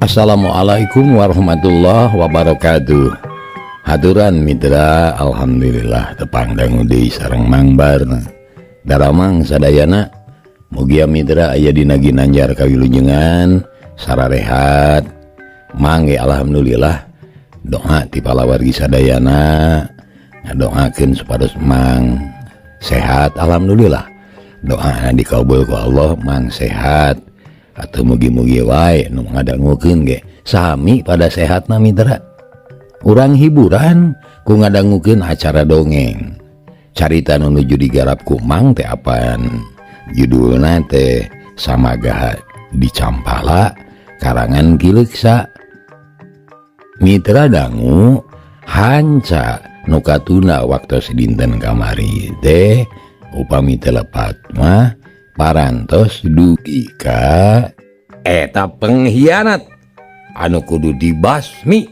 Assalamualaikum warahmatullahi wabarakatuh. Haturan mitra, alhamdulillah tepang dangu deui sareng Mang Barna. Daramang sadayana, mugia mitra aya dina ginanjar kawilujengan sararehat. Mangge alhamdulillah doa ti palawargi sadayana ngadoakeun supados Mang sehat, alhamdulillah. Doa dikabul ku Allah, Mang sehat. Atau mugi-mugi wae nu ngadangukeun ge sami pada sehatna mitra. Urang hiburan ku ngadangukeun acara dongeng. Carita nu nuju digarap ku Mang teh apaan? Judulna teh Samagaha di Campala karangan Ki Leuksa. Mitra dangu hanca nu katuna waktos dinten kamari teh upami teu lepat mah parantos dugi ka eta pengkhianat anu kudu dibasmi.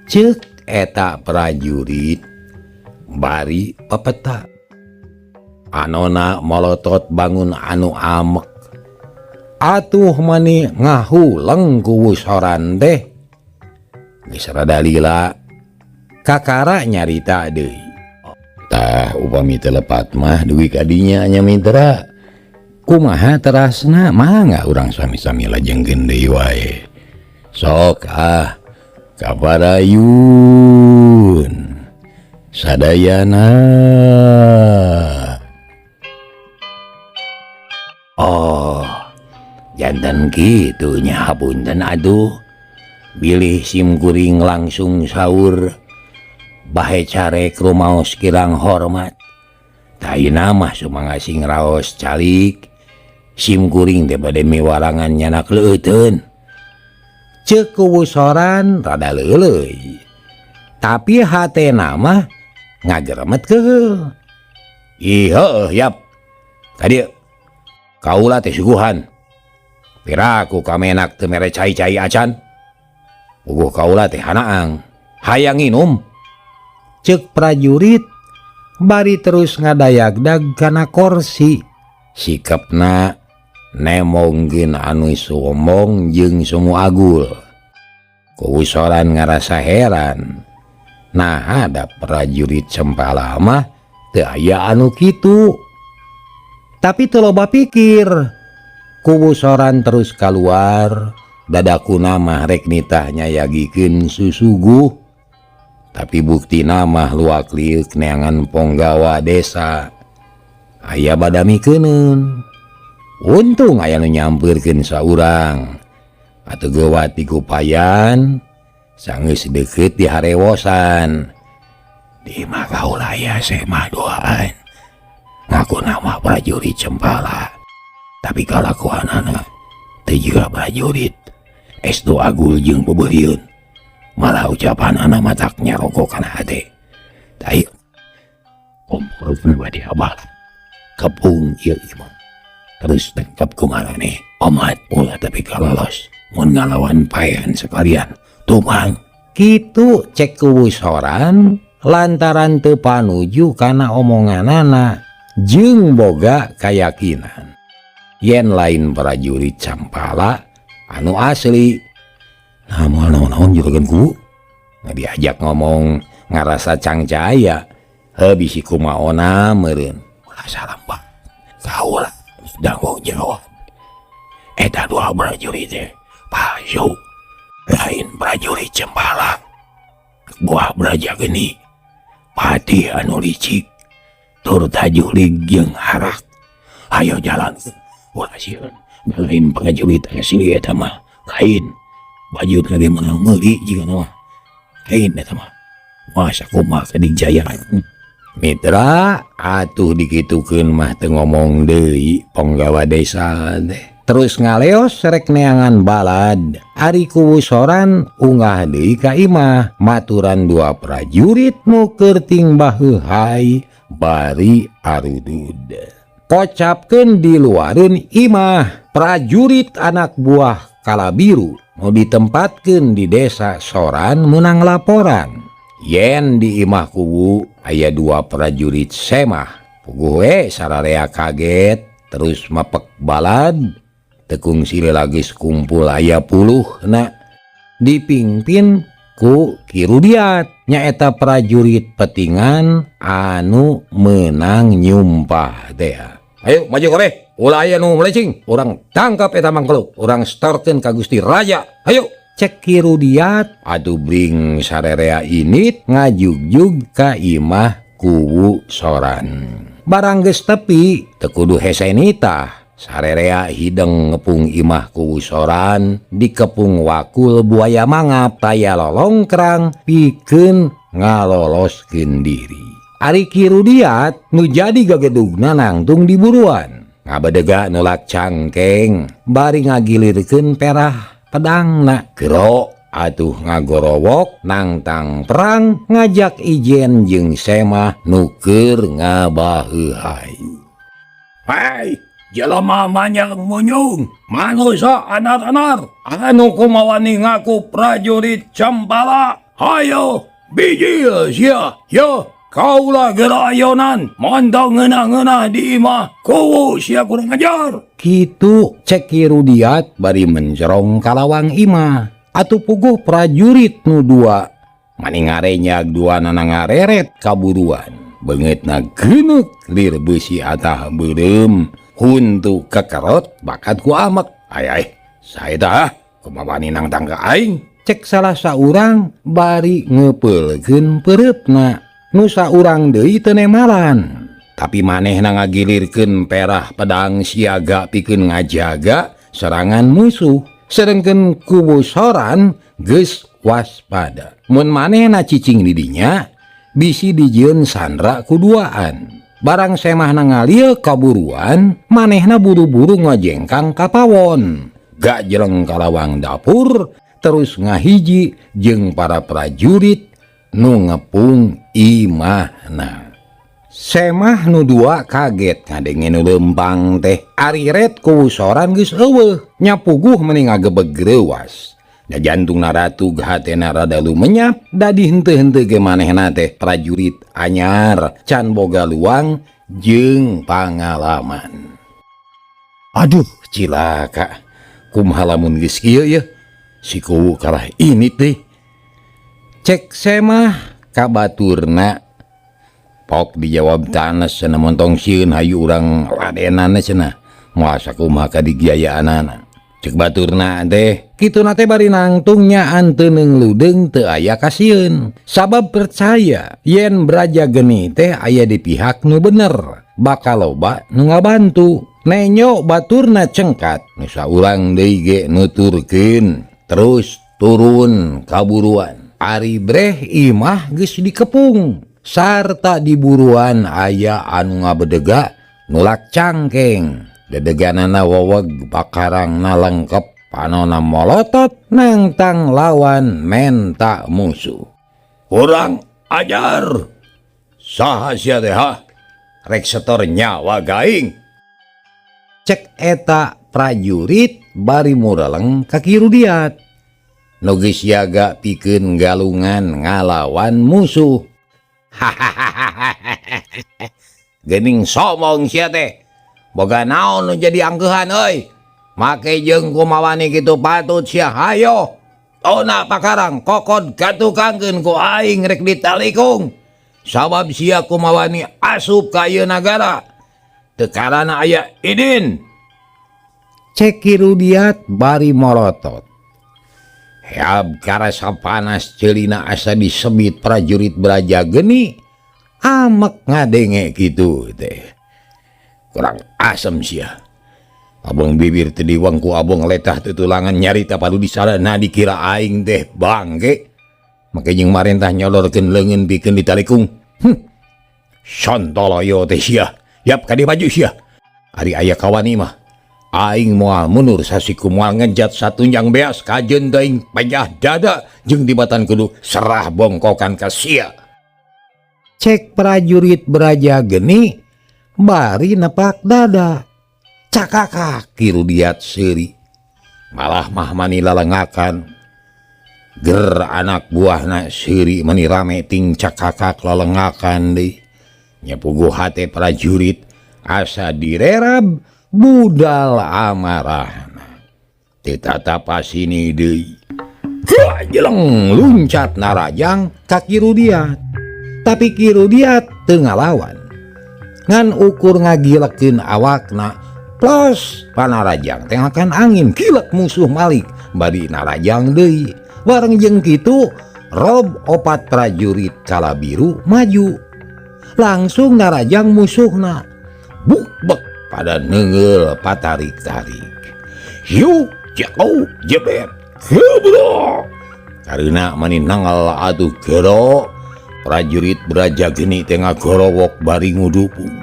Ceuk eta prajurit bari pepeta. Anona molotot bangun anu amek. Atuh mani ngahuleng ku soran teh. Geus rada lila kakara nyarita deui. Tah upami teu lepat mah dugi ka dinya nya mitra. Kumaha terasna mangga urang sami-sami lajengkeun deui wae. Sok ah kaparayun sadayana. Oh, janten kitu nya, hapunten atuh. Bilih sim kuring langsung sahur bahe carek rumaos kirang hormat. Taina mah sumangga sing raos calik. Sim kuring teh bade miwarangan nyanak leuteun. Ceuk kuwusoran rada leuleuy. Tapi hatena mah ngageremet keukeuh. Ih heueuh yap. Ka dieu. Kaula teh suguhan. Piraku kamenak teu mere cai-cai acan. Puguh kaula teh hanaang. Hayang nginum. Ceuk prajurit bari terus ngadayagdag kana korsi. Sikapna nemongkeun anu sombong jeung sumu agul. Kuwusoran ngarasa heran. Nah ada prajurit Cempala mah teu aya anu kitu. Tapi teu loba pikir. Kuwusoran terus kaluar, dadakuna mah rek nitah nyayagikeun susuguh. Tapi buktina mah luak liuk neangan ponggawa desa. Aya badamikeuneun. Untung aya nu nyampeurkeun saurang. Atuh geuwat dikupayan, sanggeus deukeut diharewosan. Di imah kaula aya semah duaan. Ngaku nama prajurit Cempala. Tapi kalakuanana teu jiga prajurit. Estu agul jeung beubeurieun. Malah ucapanana matak nyaroko kana hate. Tai kompor bade abah. Kepung ieu imah. Terus tangkap kumaraneh. Omat ulah tapi kalolos. Mun ngalawan paehan sekalian. Tumang. Kitu cek kuwusoran lantaran teu panuju kana omonganana jeung boga kayakinan yen lain prajurit Campala anu asli. Nah moal naon-naon juragan kuwu. Nah, diajak ngomong ngarasa cangcaya. Heuh bisi kumaona meureun. Ulah salam bang. Kaula tanggung jawab. Eta dua prajurit teh palsu. Lain prajurit Cempala. Buah Braja Geni. Patih anu licik. Tur tajulig jeung harak. Ayo jalan. Ulah sieun. Lain prajurit asli eta mah. Lain. Baju teh meunang meuli jiga mah. Lain eta mah. Masa kumaha kadijayaan. Mitra atuh dikitukeun mah teu ngomong deui ponggawa desa teh. Terus ngaleos rek neangan balad. Ari kuwusoran ungah deui ka imah maturan dua prajurit nu keur tingbaheuhai bari arudud. Kocapkeun di luareun imah prajurit anak buah Kalabiru nu ditempatkeun di desa Soran meunang laporan. Yen di imah kuwu aya dua prajurit semah. Puguh we sararea kaget terus mapek balad. Tekung sile lagis kumpul aya puluhna dipingpin ku Ki Rudiat nyaeta prajurit petingan anu menang nyumpah teh. Ayo maju kabeh, ulah aya nu melecing, urang tangkap eta mangkeluk, urang setorkeun ka Gusti Raja. Ayo cek Ki Rudiat atuh bring sarerea init ngajugjug ka imah kuwu soran. Barang geus tepi teu kudu hesenita. Sarerea hideng ngepung imah kuwu soran dikepung wakul buaya mangap taya lolongkrang pikeun ngaloloskeun diri. Ari Ki Rudiat nu jadi gagedugna nangtung diburuan. Ngabedega nolak cangkeng bari ngagilirkeun perah pedangna. Gero atuh ngagorowok nangtang perang ngajak Ijen jeung Semah nu keur ngabaheuhai. Hai, jelema manyang munyung, manusia anar-anar, anu kumawani ngaku prajurit Campala. Hayo, bijil sia, yo, kaulah gerayonan, montong ngeunah-ngeunah di imah, kuwu sia kurang ajar. Kitu cek Ki Rudiat bari mencerong kalawang imah. Atuh puguh prajurit nu dua, mani ngarenyag dua nana ngareret kaburuan. Beungeutna geuneuk lir beusi atah beureum. Huntu kekerot bakat ku amek. Ay ay, saya dah kumawani nang tangga aing. Cek salah saurang bari ngepeulkeun peureupna. Nu saurang deui teu nemalan. Tapi manehna ngagilirkeun perah pedang siaga pikeun ngajaga serangan musuh. Sedengkeun kuwu soran geus waspada. Mun manehna cicing di dinya bisi dijieun sandra kuduaan. Barang semahna ngalil kaburuan, manehna buru-buru ngajengkang ka pawon. Gak jeleng kalawang dapur, terus ngahiji jeung para prajurit nu ngepung imahna. Semah nu dua kaget ngadenge nu leumpang teh. Ari ret kuwu soran geus eueuh, nyapuguh meni ngagebeg reuwas. Da jantungna ratug hatena rada lumenyap, dadi henteu-henteu ge manehna teh prajurit anyar, can boga luang jeung pangalaman. Aduh, cilaka. Kumaha lamun geus kieu yeuh? Si kuwu kalah ini teh. Cek semah ka baturna. Pok dijawab tanes cenah montong sieun hayu urang ladenan cenah. Moal sakumaha ka digiayaanana. Cek baturna teh, kituna teh bari nangtung nyaan teu ludeung teu aya kasieun. Sabab percaya yen Braja Geni teh aya di pihak nu bener, bakal loba nu ngabantu. Nenyo baturna cengkat, nu saurang deui ge nuturkeun, terus turun kaburuan. Ari breh imah geus dikepung. Sarta diburuan aya anu ngabedega nulak cangkeng. Dedeganana weweg pakarangna lengkep panona molotot nangtang lawan menta musuh. Kurang ajar. Saha sia teh ha? Rek setor nyawa gaing. Cek eta prajurit bari mureleng ka Ki Rudiat. Nu geus siaga pikeun galungan ngalawan musuh. Hahaha. Geuning somong sia teh. Boga naon nu jadi angkeuhan euy. Make jeung kumawani kitu patut sia hayo. Tona pakarang kokod katukangkeun ku aing rek ditalikung. Sabab sia kumawani asup ka ieu nagara. Teu karana aya idin. Cek Ki Rudiat bari molotot. Heab karasa panas ceulina asa disebit prajurit Braja Geni amek ngadenge kitu teh. Kurang asem sia. Abong bibir teu diwang ku abong letah tutulangan nyarita padu disadana dikira aing teh bangke. Make jeung marentah nyodorkeun leungeun pikeun ditalikung. Sontoloyo teh sia. Yap ka dieu maju sia. Ari aya kawani mah aing moal mundur sasiku moal ngejat satunjang beas kajeun teuing pejah dada jeung dibatan kudu serah bongkokan ka sia. Cek prajurit Braja Geni bari nepak dada. Cakakak Ki Rudiat seuri. Malah mah mani lalengakan. Ger anak buahna seuri mani rame ting cakakak lalengakan deui. Nyapuguh hate prajurit asa direrab budal amarahna. Teu tatapasini deui. Jeleng luncat Narajang ka Ki Rudiat. Tapi Ki Rudiat teu ngalawan. Ngan ukur ngagilekeun awakna plus panarajang teh akan angin kilek musuh malik bari Narajang deui. Bareng jeung kitu rob opat prajurit kalabiru maju. Langsung Narajang musuhna. Buk bek pada neunggeul patarik-tarik. Yuk jauh jebet. Geblok. Karena mani nangal atuh gero prajurit Braja Geni teh ngagorowok bari ngudupung.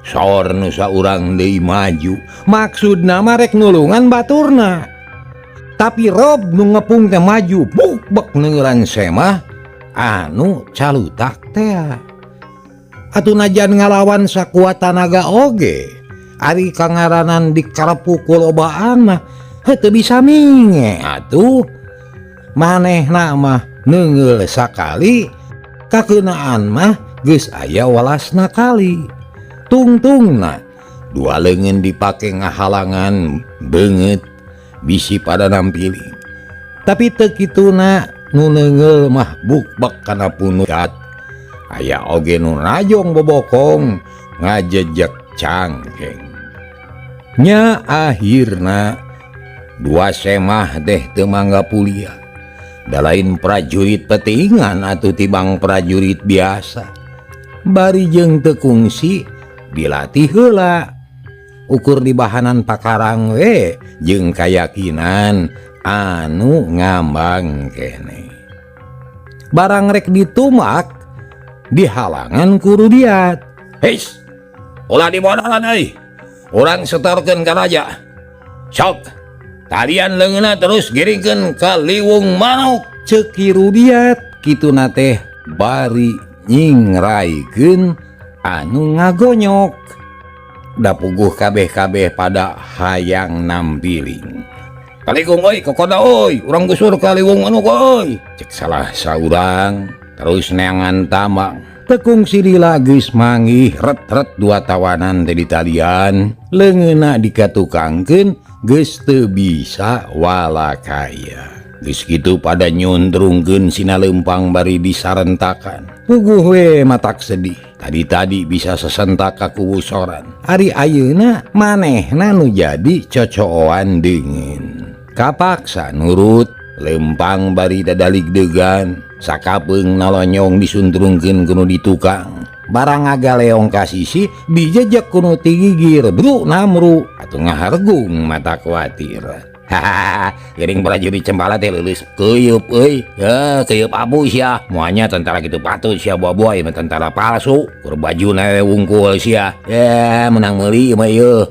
Saur nu saurang deui maju, maksudna mah rek nulungan baturna. Tapi rob nu ngepung teh maju, buk bek neungeulan semah anu calutak teh. Atuh najan ngalawan sakuat tanaga oge, ari kangaranan dikarepuk ku lobaan mah heuh teu bisa minge atuh. Manehna mah neungeul sakali, kakeunaan mah geus aya walasna kali. Tungtungna dua leungeun dipake ngahalangan beungeut bisi pada nampiling. Tapi teu kituna nu neungeul mah bukbek kana punukat. Aya oge nu najong bobokong ngajejek cangkeng. Nya akhirna dua semah teh teu mangga puliah. Da lain prajurit petingan atuh tibang prajurit biasa. Bari jeung teu kungsi dilatih heula. Ukur di bahanan pakarang we jeung kayakinan anu ngambang kene. Barang rek ditumak dihalangan ku Rudiat. Heis, ulah dimodalan euy. Urang setorkeun ka raja. Sok, talian leungeunna terus giringkeun ka Liwung Manuk. Ceuk Ki Rudiat kituna teh bari nyingraikeun anu ngagonyok. Da puguh kabeh-kabeh pada hayang nampiling. Kalikung euy, kokoda euy, urang gusur ka Liwung Manuk euy. Cek salah saurang terus neangan tambang. Tekung silila geus manggih ret-ret dua tawanan teh ditalian, leungeunna dikatukangkeun geus teu bisa walakaya. Geus kitu pada nyuntrungkeun sina leumpang bari disarentakan. Puguh we matak sedih. Tadi-tadi bisa sesentak ka kuwusoran. Ari ayeuna manehna nu jadi cocooan deungeun. Kapaksa nurut, leumpang bari dadalig-degan. Sakapeung nalonyong disuntrungkeun ku nu di tukang. Barang ngagaleong ka sisi dijejek ku nu ti gigir, bru namru atuh ngahargung mata kuatir. Hahaha, geuning prajurit Cempala teh leuleus keuyeup euy. Heuh, keuyeup abu sia. Moalnya tentara kitu patut sia buah-buah ieu mah tentara palsu. Kur bajuna we wungkul sia. Menang meuli ieu mah ieu.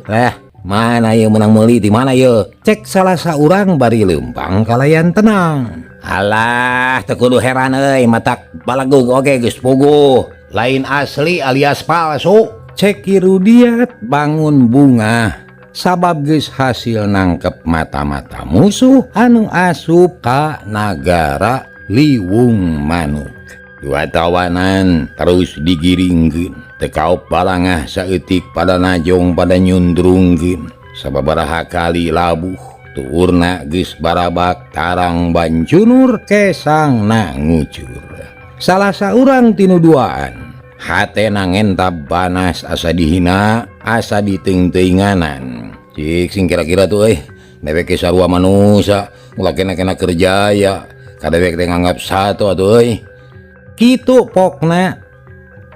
Mana ieu menang meuli di mana ieu? Cek salah saurang bari leumpang kalayan tenang. Alah, teu kudu heran euy, matak balagug oge geus puguh. Lain asli alias palsu. Cek Ki Rudiat bangun bunga. Sabab geus hasil nangkep mata-mata musuh anu asup ka nagara Liwung Manuk. Dua tawanan terus digiringkeun. Teu kaop balangah saeutik pada najong pada nyundrungkeun. Sababaraha kali labuh tuurna geus barabak tarang bancunur kesangna ngucur. Salah saurang tinu duaan hatena ngentab panas asa dihina asa diteungteuinganan. Cik sing kira-kira tuh euy, dewek ge sarua manusia, ulah kena-kena kerjaya, kadewek teh nganggap satu atuh euy. Kitu pokna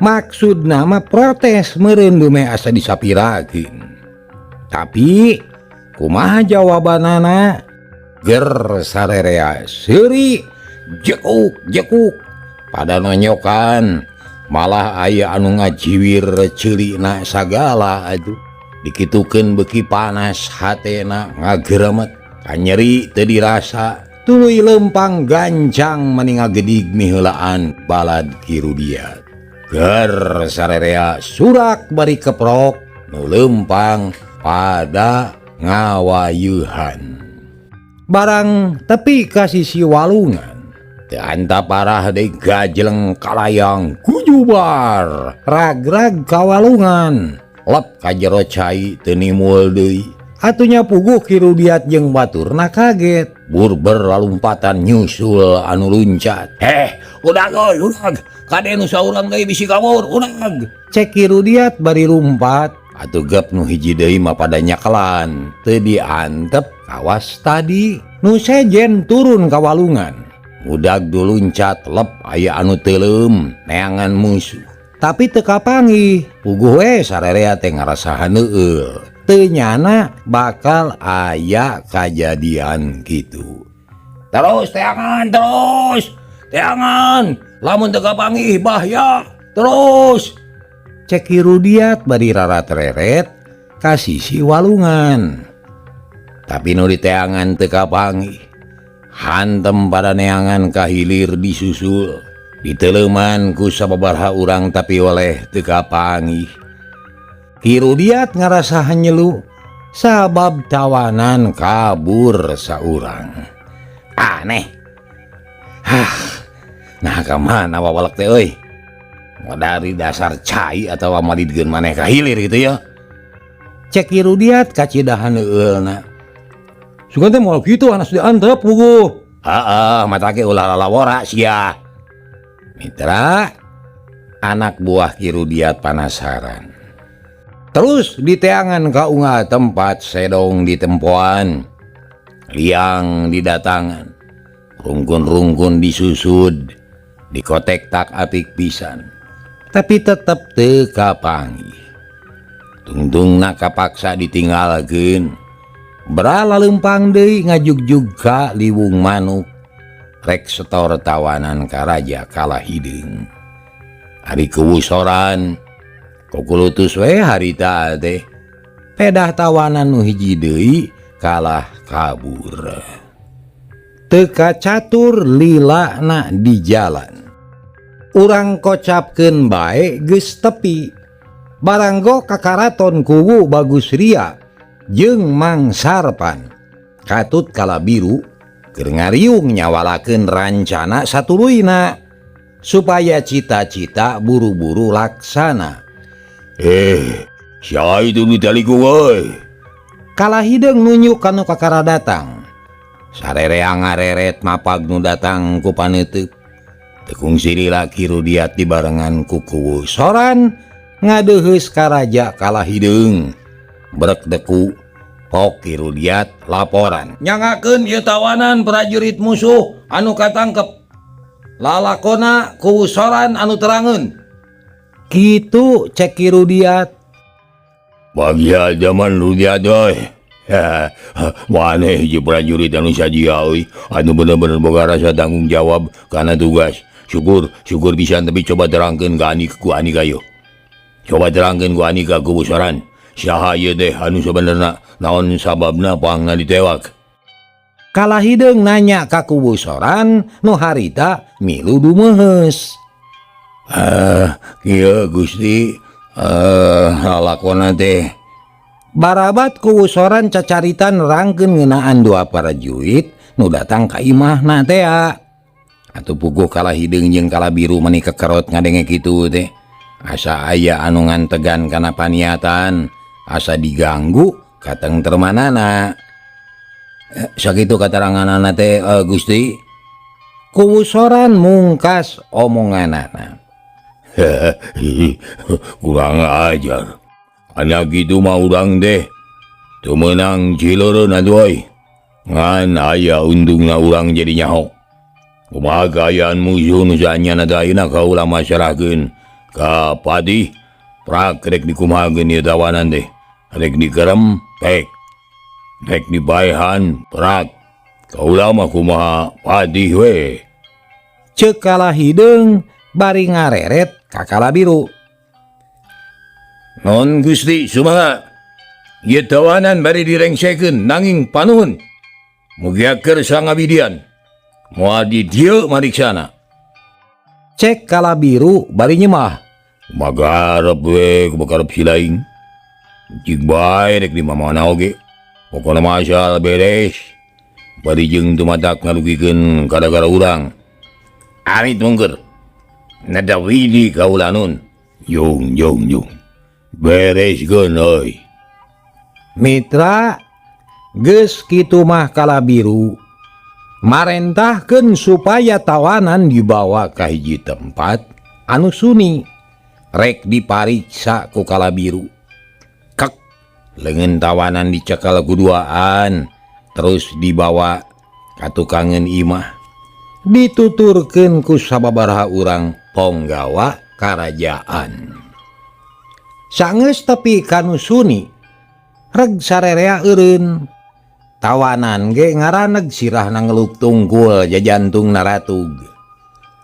maksudna mah protes meureun dumeh asa disapirakeun. Tapi kumaha jawabanana? Ger sarerea seuri jekuk jekuk pada nonyokan, malah aya anu ngajiwir ceulina sagala atuh. Dikitukeun beuki panas hatena ngageremet, kanyeri teu dirasa. Tuluy leumpang gancang mani ngagedig miheulaan balad Ki Rudiat. Ger sarerea surak bari keprok nu leumpang pada ngawayeuhan. Barang tepi ka sisi walungan, teu anta parah deui gajleng kalayang kujubar ragrag ka walungan. Lep ka jero cai teu nimul deui. Atuh nya puguh Ki Rudiat jeung baturna kaget. Burber lalumpatan nyusul anu luncat. Heh, udag euy, udag. Kade nu saurang deui bisi kabur, udag. Cek Ki Rudiat bari lumpat. Atuh gep nu hiji deui mah pada nyakelan. Teu diantep kawas tadi. Nu sejen turun ka walungan. Udag duluncat lep aya anu teuleum neangan musuh. Tapi teu kapanggih. Puguh we sarerea teh ngarasa haneueul. Teu nyana bakal aya kajadian kitu. Terus teangan, terus teangan, lamun teu kapanggih bahaya, terus. Cek Ki Rudiat bari rarat-reret ka sisi walungan. Tapi nu diteangan teu kapanggih. Hantem pada neangan ka hilir disusul. Diteleuman ku sababaraha urang tapi oleh teu kapanggih. Ki Rudiat ngarasa hanyelu sabab tawanan kabur saurang. Aneh. Hah. Nah ka mana wawalek teh euy? Dari dasar cai atawa malidkeun maneh ka hilir gitu ya. Cek Ki Rudiat kacida haneueulna. Sugan teh moal kitu anas diantep puguh. Heeh, mata ge ulah lalawora sia. Mitra, anak buah Ki Rudiat panasaran. Terus diteangan ka unggal tempat sedong di tempoan, liang didatangan, rungkun-rungkun disusud, dikotek tak apik pisan. Tapi tetep teu kapanggih. Tungtungna kapaksa ditinggalkeun. Berala leumpang deui ngajugjug ka liwung manuk. Rek setor tawanan ka raja kalah hideung. Ari kuwusoran kukulutus we harita teh. Pedah tawanan nu hiji deui kalah kabur. Teu kacatur lilana di jalan. Urang kocapkeun bae geus tepi. Baranggo ka karaton Kuwu Bagus Ria jeung Mang Sarpan. Katut kala biru keur ngariung nyawalakeun rancana satuluyna supaya cita-cita buru-buru laksana. Sia itu ditaliku euy. Kalah hideung nunjuk ka nu kakara datang. Sarerea ngareret mapag nu datang ku paneuteuk. Teu kungsi lila Ki Rudiat dibarengan ku Kuwu Soran ngadeuheus ka raja kalah hideung. Brek deku pok Ki Rudiat laporan. Nyangakeun ieu tawanan prajurit musuh anu katangkep. Lalakona Kuwu Soran anu terangeun. Kitu cek Ki Rudiat. Bagia zaman Rudiat euy. Maneh hiji prajurit anu sajia euy, anu bener-bener boga rasa tanggung jawab kana tugas. Syukur, syukur pisan tapi coba terangkeun ka Anik ku Anika yeuh. Coba terangkeun ku Anika Kuwu Soran. Saha ieu teh anu sabenerna naon sababna pangna ditewak? Kalah hideung nanya ka Kuwu Soran nu harita milu dumeuheus. Kieu Gusti, lalakona teh. Barabat Kuwu Soran cacarita nerangkeun ngeunaan dua prajurit nu datang ka imahna tea. Atuh puguh kalah hideung jeung kalah biru meni kekerot ngadenge kitu teh. Asa aya anu ngantegan kana paniatan, asa diganggu katengtremanana. Sakitu kateranganana teh Gusti. Kuwu Soran mungkas omonganana. Kurang ajar. Anak gitu mah urang teh teu meunang cileureun atuh euy. Ngan aya untungna urang jadi nyaho. Kumaha kaayaan musuh nu saanyana teh ayeuna kaula masarahkeun ka Patih. Prak rek dikumahakeun ieu tawanan teh. Rek dikerem pek. Rek dibaehan prak. Kaula mah kumaha Patih we. Ceuk kalah hideung bari ngareret ka kala biru. Non Gusti sumaha? Ieu tawanan bari direngsekeun nanging panuhun. Mugia keur sangabidian. Moal di dieu mariksana. Cek kala biru bari nyemah. Magarep we kumakarep silaing. Cik bae rek di mamana oge. Pokona mah asal beres. Bari jeung teu matak ngarugikeun kadagara urang. Amit mungker. Nada widi kaula nun. Jung jung jung. Bereskeun euy. Mitra Geus kitu mah Kalabiru marentahkeun supaya tawanan dibawa ka hiji tempat anu suni rek dipariksa ku Kalabiru. Kek leungeun tawanan dicekal kuduaan terus dibawa ka tukangeun imah. Dituturkeun ku sababaraha urang ponggawa karajaan. Sanggeus tepi ka nu suni reg sarerea eureun. Tawanan ge ngaraneg sirahna ngeluk tungkul jajantung naratug.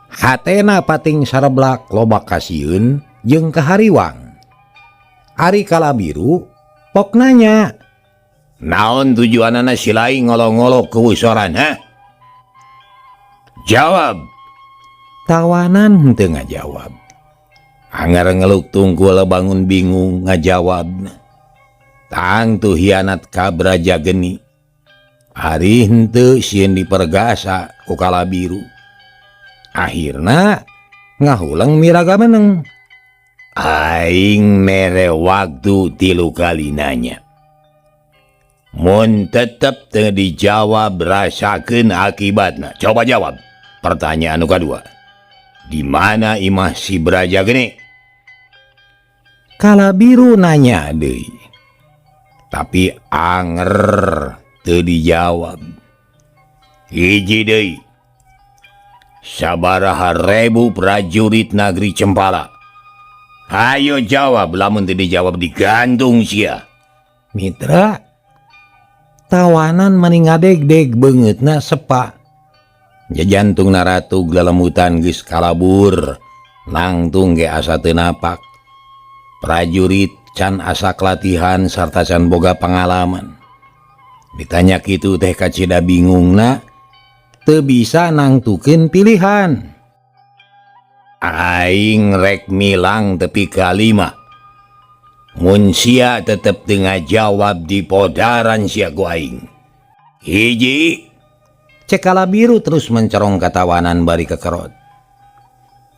Hatena pating sareblak loba kasieun jeung kahariwang. Ari Kalabiru pok nanya, naon tujuanana silai ngolong-ngolok keusoran, ha? Jawab. Tawanan henteu ngajawab. Anggar ngeluk tungkul bangun bingung ngajawabna. Tangtu hianat ka Braja Geni. Ari henteu sieun dipergasa ku Kalabiru. Akhirna ngahuleng miraga meneng. Aing mere waktu 3 kali nanya. Mun tetep teu dijawab rasakeun akibatna. Coba jawab. Pertanyaan nu kadua. Di mana imah si Braja Geni? Kalabiru nanya deui. Tapi anger teu dijawab. Hiji deui. Sabaraha ribu prajurit Nagri Cempala? Ayo jawab, lamun teu dijawab digantung sia. Mitra, tawanan mani ngadegdeg beungeutna sepa. Jajantung naratug lelemutan geus kalabur, nangtung ge asa teu napak. Prajurit can asa latihan sarta can boga pengalaman. Ditanya kitu teh kacida bingungna, teu bisa nangtukeun pilihan. Aing rek milang tepi ka 5. Mun sia tetep teu ngajawab di podaran sia ku aing. Hiji, cek Kalabiru terus mencerong katawanan bari kekerot.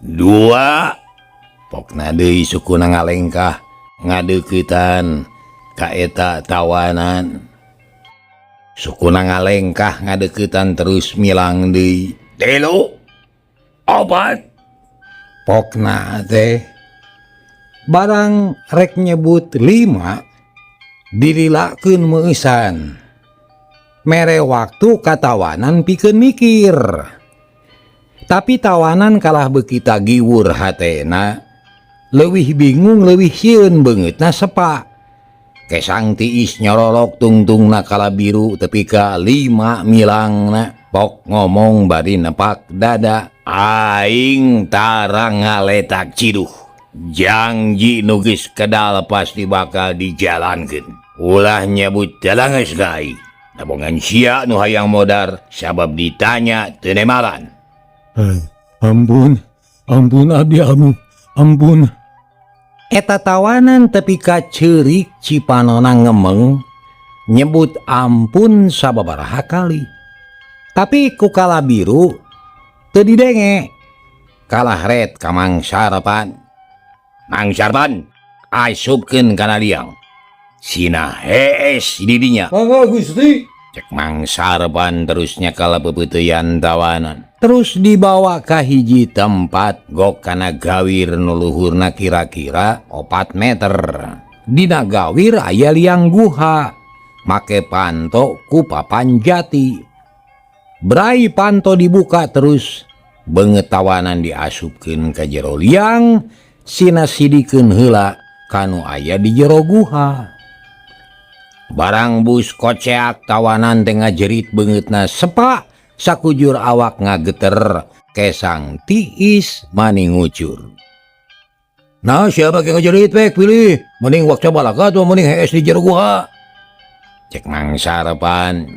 2, pokna deui sukuna ngalengkah ngadeuketan ka eta tawanan. Sukuna ngalengkah ngadeuketan terus milang deui. 3, 4, pokna teh barang rek nyebut 5 dililakeun meusan. Mere waktu katawanan pikeun mikir. Tapi tawanan kalah beuki tagiwur hatena, leuwih bingung leuwih sieun beungeutna sepa. Kesang tiis nyororok tungtungna Kalabiru tepi ka 5 milangna. Pok ngomong bari nepak dada. Aing tara ngaletak ciduh. Janji nu geus kedal pasti bakal dijalankeun. Ulah nyebut dalangeus ka aing. Nabongan sia nu hayang modar sabab ditanya teu nemalan. Ampun, ampun abdi amu, ampun. Eta tawanan tepi ka ceurik cipanona ngemeng nyebut ampun sababaraha kali. Tapi ku Kalabiru teu didenge. Kalah ret ka Mang Sarpan. Mang Sarpan asupkeun kana liang. Sina hees di dinya. Mangga Gusti. Cek Mang Sarpan terus nyekal pepeuteyan tawanan. Terus dibawa ka hiji tempat gok kana gawir nu luhurna kira-kira 4 meter. Dina gawir aya liang guha, make panto ku papan jati. Brai panto dibuka terus beungeut tawanan diasupkeun ka jero liang, sina sidikeun heula kanu aya di jero guha. Barang bus koceak tawanan teh ngajerit beungeutna sepa, sakujur awak ngageter kesang tiis mani ngucur. Nah, siapa yang ngajerit pek pilih? Mending waktu balaka tuh mending hees di jero guha. Cek Mang Sarpan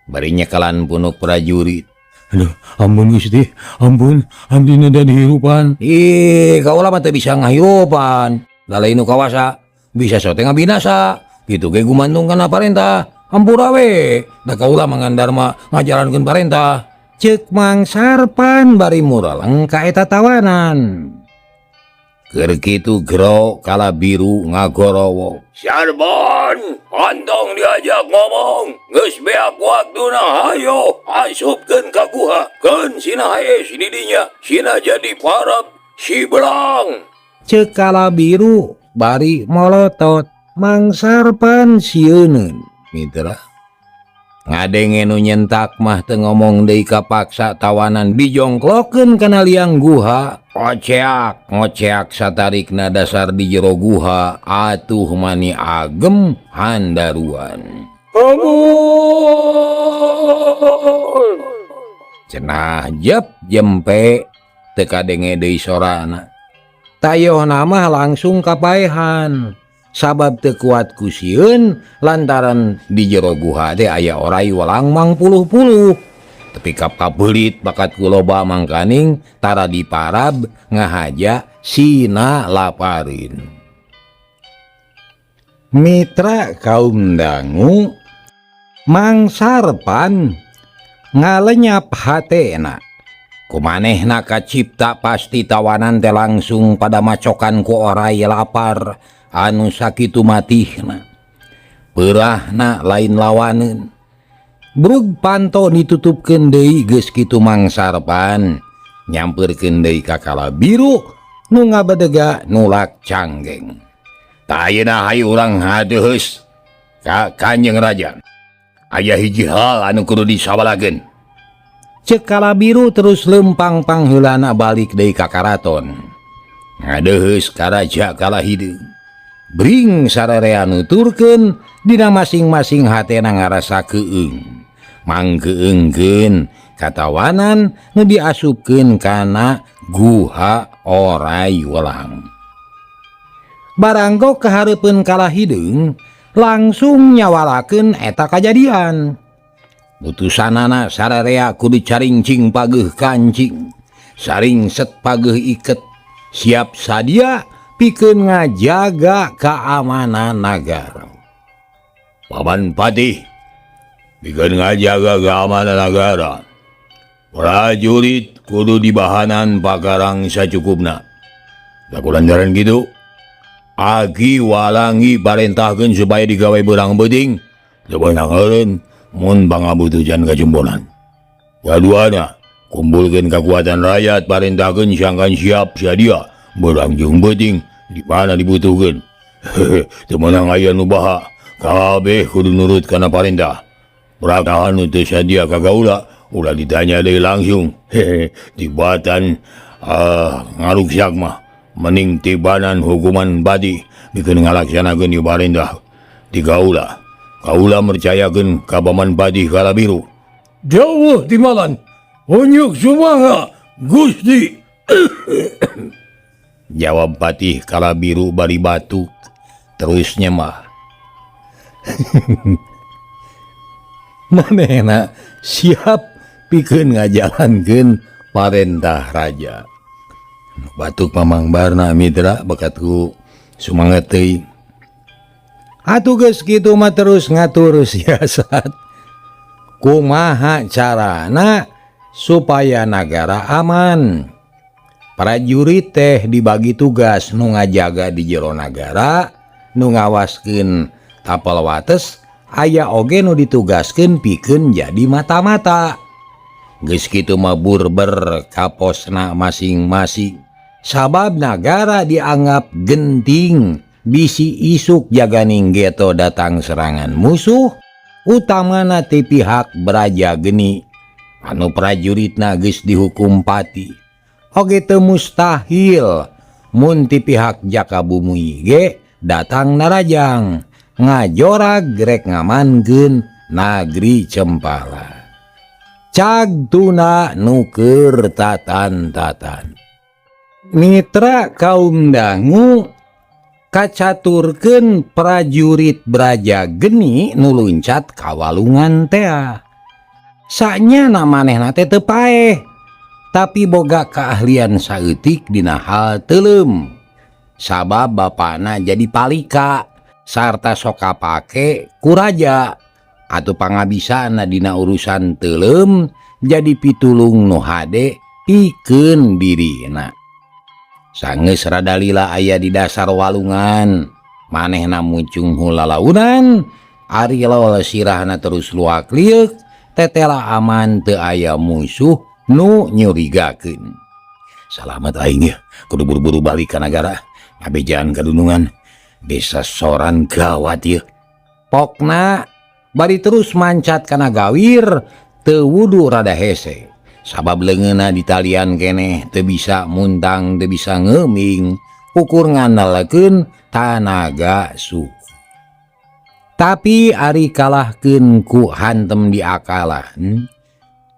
bari nyekalan punuk prajurit. Aduh, ampun Gusti, ampun, abdi neda dihirupan. Ih, kaula mah teu bisa ngahirupan. Lalain nu kawasa bisa sote ngabinasa. Gitu ge gumantung kana parentah. Hampura we, da kaula mangan dharma ngajalankeun parentah. Ceuk Mang Sarpan bari mureleng ka eta tawanan. Keur kitu gero kala biru ngagorowo. Sarban, antong diajak ngomong. Geus beak waktuna hayo asupkeun ka guha. Keun sina haes di dinya, sina jadi parab si belang. Ceuk kala biru bari molotot Mang Sarpan sieuneun mitra. Ngadenge nu nyentak mah teu ngomong deui kapaksa tawanan bijongklokeun kana liang guha. Oceak ngoceak satarikna dasar di jero guha atuh mani agem handaruan. Ampun! Cenah jep jempe teu kadenge deui sorana. Tayohna mah langsung kapaehan. Sabab teu kuat ku sieun lantaran di jero guha teh aya orai welang mangpuluh-puluh. Tepi ka kabeulit bakat ku loba mangkaning tara diparab ngahaja sina laparin. Mitra kaum dangu Mang Sarpan ngalenyap hatena. Kumanehna kacipta pasti tawanan teh langsung pada macokan ku orai lapar anu sakitu matihna. Peurahna lain lawaneun. Brug panto ditutupkeun deui geus kitu Mang Sarpan nyampeurkeun deui ka kala biru nu ngabedega nulak canggeng. Tah ayeuna hayu urang hadeheus ka Kanjeng Raja. Aya hiji hal anu kudu disabalakeun. Ceuk kala biru terus lempang pangheulana balik deui ka karaton. Ngadeheus ka raja kala hideung. Bring sararea nuturkeun dina masing-masing hatena ngarasa keung. Mangkeungkeun katawanan nu diasupkeun kana guha orai welang. Baranggo kahareupeun kala hideung langsung nyawalakeun eta kajadian. Putusanana sararea kudu carincing pageuh kancing, saringset pageuh iket, siap sadia pikeun ngajaga keamanan nagara. Paman Patih, pikeun ngajaga keamanan nagara, prajurit kudu dibahanan pakarang sacukupna. Laku lantaran kitu, Aki Walangi parentahkeun supaya digawe beurang beuting, teu meunang eureun mun pangabutujan kajembolan. Kaduana, kumpulkeun kakuatan rakyat parentahkeun sangkan siap sadia beurang jeung beuting di mana dibutuhkeun. Teu meunang aya nu baha, kabeh kudu nurut kana parentah. Prakahan nu teu sadia ka kaula ulah ditanya deui langsung. Tibatan ngaruksak mah mending tibanan hukuman badi pikeun ngalaksanakeun ieu parentah ti kaula. Kaula mercayakeun ka Paman Patih Kala Biru. Jauh timalan, unjuk sumangga Gusti. Jawab Patih Kala Biru bari batuk terus nyemah. Manehna siap pikeun ngajalankeun parentah raja. Batuk Mamang Barna mitra bakatku sumanget teuing. Atuh geus kitu mah terus ngatur siasat. Kumaha carana supaya nagara aman? Prajurit teh dibagi tugas nu ngajaga di jero nagara, nu ngawaskeun tapel wates, aya oge nu ditugaskeun pikeun jadi mata-mata. Geus kitu mah burber ka posna masing-masing. Sabab nagara dianggap genting, bisi isuk jaganing geto datang serangan musuh, utamana ti pihak Braja Geni. Anu prajuritna geus dihukum pati. Oge teu mustahil mun ti pihak Jaka Bumi ge datang narajang ngajorag rek ngamankeun nagri Cempala. Cag tuna nuker tatan-tatan. Mitra kaum dangu kacaturkeun prajurit Braja Geni nu luncat ka walungan tea. Sanyana manehna teh teu paeh, tapi boga keahlian saeutik dina hal teuleum. Sabab bapana jadi palika sarta sok kapake ku raja atuh pangabisana dina urusan teuleum jadi pitulung nu hade pikeun dirina. Sanggeus rada lila aya di dasar walungan, manehna muncung hulalaunan, ari lol sirahna terus luak lieuk, tetela aman teu aya musuh nu nyurigakeun. Salamet aing yeuh, kudu buru-buru balik ka nagara, ngabejaan ka dunungan. Desa soran gawat yeuh. Pokna bari terus mancat kana gawir, teu wudu rada hese. Sabab leungeunna di talian keneh teu bisa muntang teu bisa ngeuming, ukur ngandalkeun tanaga suku. Tapi ari kalahkeun ku hantem diakalan,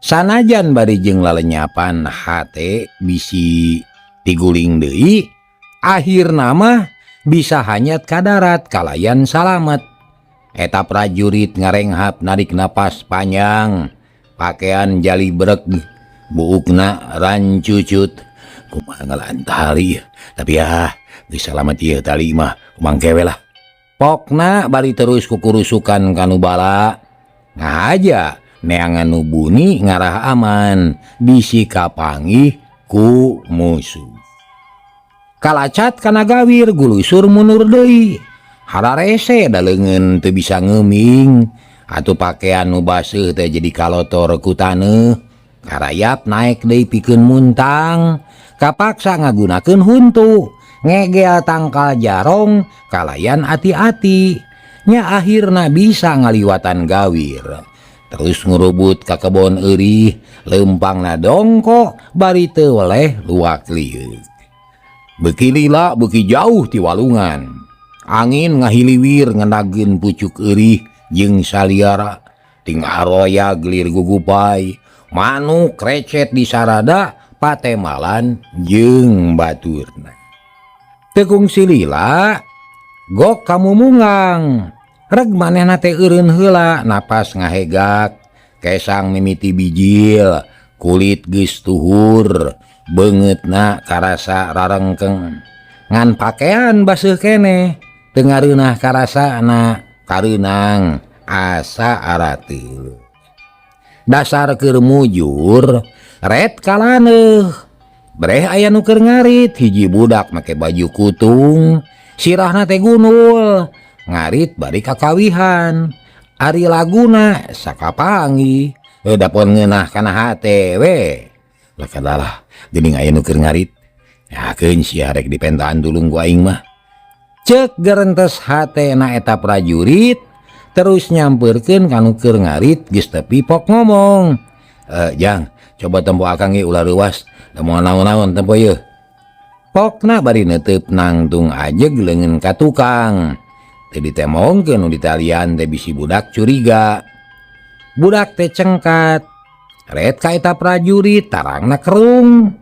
sanajan bari jeung lalenyapan hate bisi tiguling deui, akhirna mah bisa hanyat ka darat kalayan salamet. Eta prajurit ngarenghap narik napas panjang, pakaian jali breg, buukna rancucut. Kumaha ngalaan tali, tapi ya geus salamet ieu tali mah kumangke we lah. Pokna bari terus kukurusukan kanu bala, ngahaja neangan nu buni ngarah aman, bisi kapanggih ku musuh. Kalacat kana gawir gulusur mundur deui. Hararese da leungeun teu bisa ngeuming, atuh pakaian nu baseuh teh jadi kalotor ku taneuh. Karayap naek deui pikeun muntang, kapaksa ngagunakeun huntu, ngegel tangkal jarong kalayan ati-ati. Nya akhirna bisa ngaliwatan gawir. Terus ngurubut ka kebon eurih, leumpangna dongko bari teu weleh luak lieuk. Beuki lila beuki jauh ti walungan. Angin ngahiliwir ngendageun pucuk eurih jeung saliara, ting aroya gelir gugupai, manuk recet di sarada patemalan jeung baturna. Teu kungsi lila gok kamumungang, reg manehna teh eureun heula napas ngahegak, kesang mimiti bijil, kulit geus tuhur, beungeutna karasa rarengkeng. Ngan pakaian baseuh keneh, teu ngareunah karasana kareunang asa arateul. Dasar keur mujur ret kalaneuh, breh aya nu keur ngarit, hiji budak make baju kutung, sirahna teh gunul, ngarit bari kakawihan. Ari laguna sakapangi, dapon ngeunah kana hate we. Lah kadalah geuning aya nu keur ngarit. Yakeun sia rek dipentaan tulung ku aing mah. Ceuk gerentes hatena eta prajurit, terus nyampeurkeun ka nu keur ngarit geus tepi pok ngomong. Jang, coba tempo akang ge ulah reuwas, da moal naon-naon tempo ieu. Pokna bari neuteup nangtung ajeg leungeun ka tukang. Teu ditemongkeun nu ditalian teh bisi budak curiga. Budak teh cengkat. Ret ka eta prajurit tarangna kerung.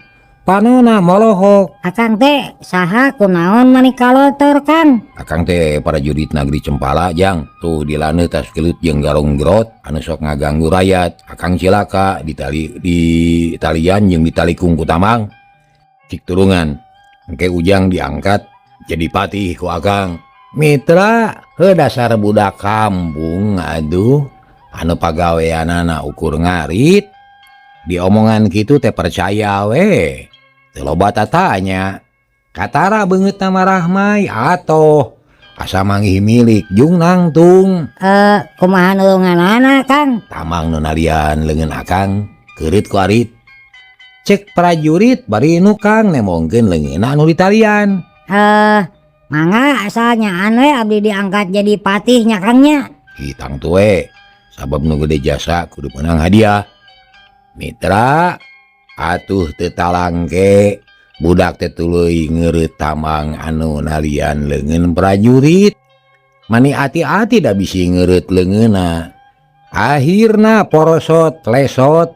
Panona molohok. Akang teh saha kunaon mani kalotor Kang? Akang teh prajurit Nagri Cempala jang. Tuh di laneu tas gelut jeung garong gerot anu sok ngaganggu rakyat. Akang cilaka ditali di talian jeung ditalikung ku tamang. Cik turungan. Engke ujang diangkat jadi patih ku akang. Mitra heuh dasar budak kampung aduh anu pagaweanana ukur ngarit. Diomongan kitu teh percaya we. Teu loba tatanya. Katara beungeutna marahmai atoh asa manggih milik jung nangtung. Kumaha nulunganana Kang? Tamang nu nalian leungeun akang keureut ku arit. Cek prajurit bari nu Kang nemongkeun leungeunna anu ditalian. Mangga asalnya anu we abdi diangkat jadi patih nya Kang nya. Hitang tuh we. Sabab nu gede jasa kudu menang hadiah. Mitra atuh teu talangke budak teh tuluy ngeureut tamang anu nalian leungeun prajurit. Mani ati-ati da bisi ngeureut leungeunna. Akhirna porosot lesot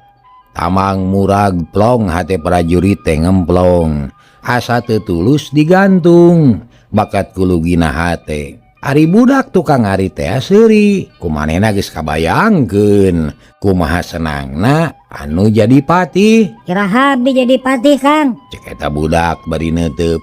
tamang murag plong hate prajurit teh ngemplong. Asa teu tulus digantung bakat kulugina hate. Ari budak tukang ngarit teh seuri, kumanehna geus kabayangkeun kumaha senangna anu jadi patih. Iraha abdi jadi patih Kang? Cek eta budak bari neuteup.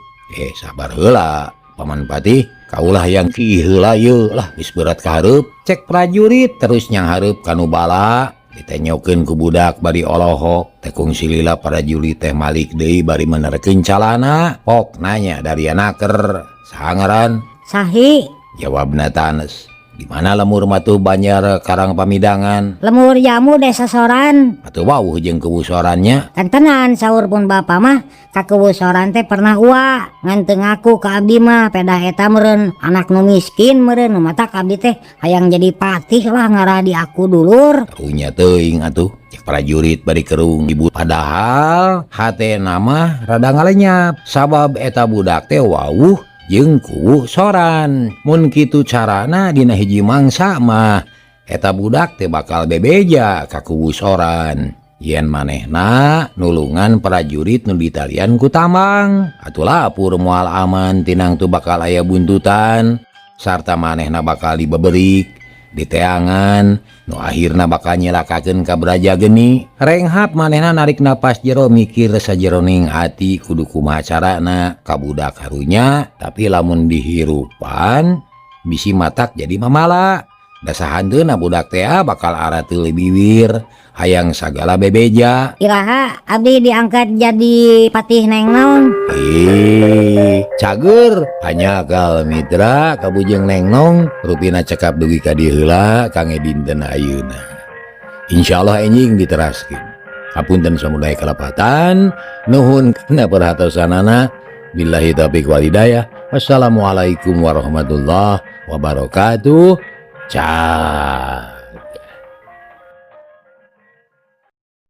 Sabar heula paman patih, kaulah yang ki heula ieu lah geus berat ka hareup. Cek prajurit terus nyanghareup kanu bala. Ditenyokeun ku budak bari olohok teh kungsi lila prajurit teh malik deui bari menerkeun calana. Pok nanya dari anaker saha ngaran? Sahi. Jawabna Tanes. Di mana lemur matuh Banjar Karang Pamidangan? Lemur jamu desa Soran. Atuh wawuh jeung kuwu Sorannya. Tentenan saur pun bapa mah ka kuwu Soran teh pernah ua ngan teu ngaku ka abdi mah pedah eta meureun anak nu miskin meureun nu matak abdi teh hayang jadi patih lah ngarah di aku dulur. Karunya teuing atuh cek prajurit bari kerung ibu padahal hatena mah rada ngalenyap sabab eta budak teh wawuh jeung kuwu Soran. Mun kitu carana dina hiji mangsa mah eta budak teh bakal bebeja ka kuwu Soran. Yen manehna nulungan prajurit nu ditalian ku Tambang atuh lapur moal aman tinang tu bakal aya buntutan sarta manehna bakal dibeberik diteangan nu akhirna bakal nyelakakeun ka Braja Geni. Renghap manehna narik napas jero mikir sajeroning hati kudu kumaha carana ka budak karunya tapi lamun dihirupan bisi matak jadi mamala. Dasa hanteuna budak teh bakal arateul biwir hayang sagala bebeja. Iraha abdi diangkat jadi patih neng naon? Cager hanjakal mitra kabujeng neng nong rupina cekap dugi ka dieu heula kangge dinten ayeuna. Insyaallah enjing diteraskeun. Hapunten samudaya kalepatan, nuhun kana perhatosanana. Billahi taufiq wal hidayah. Wassalamualaikum warahmatullahi wabarakatuh. Ciao.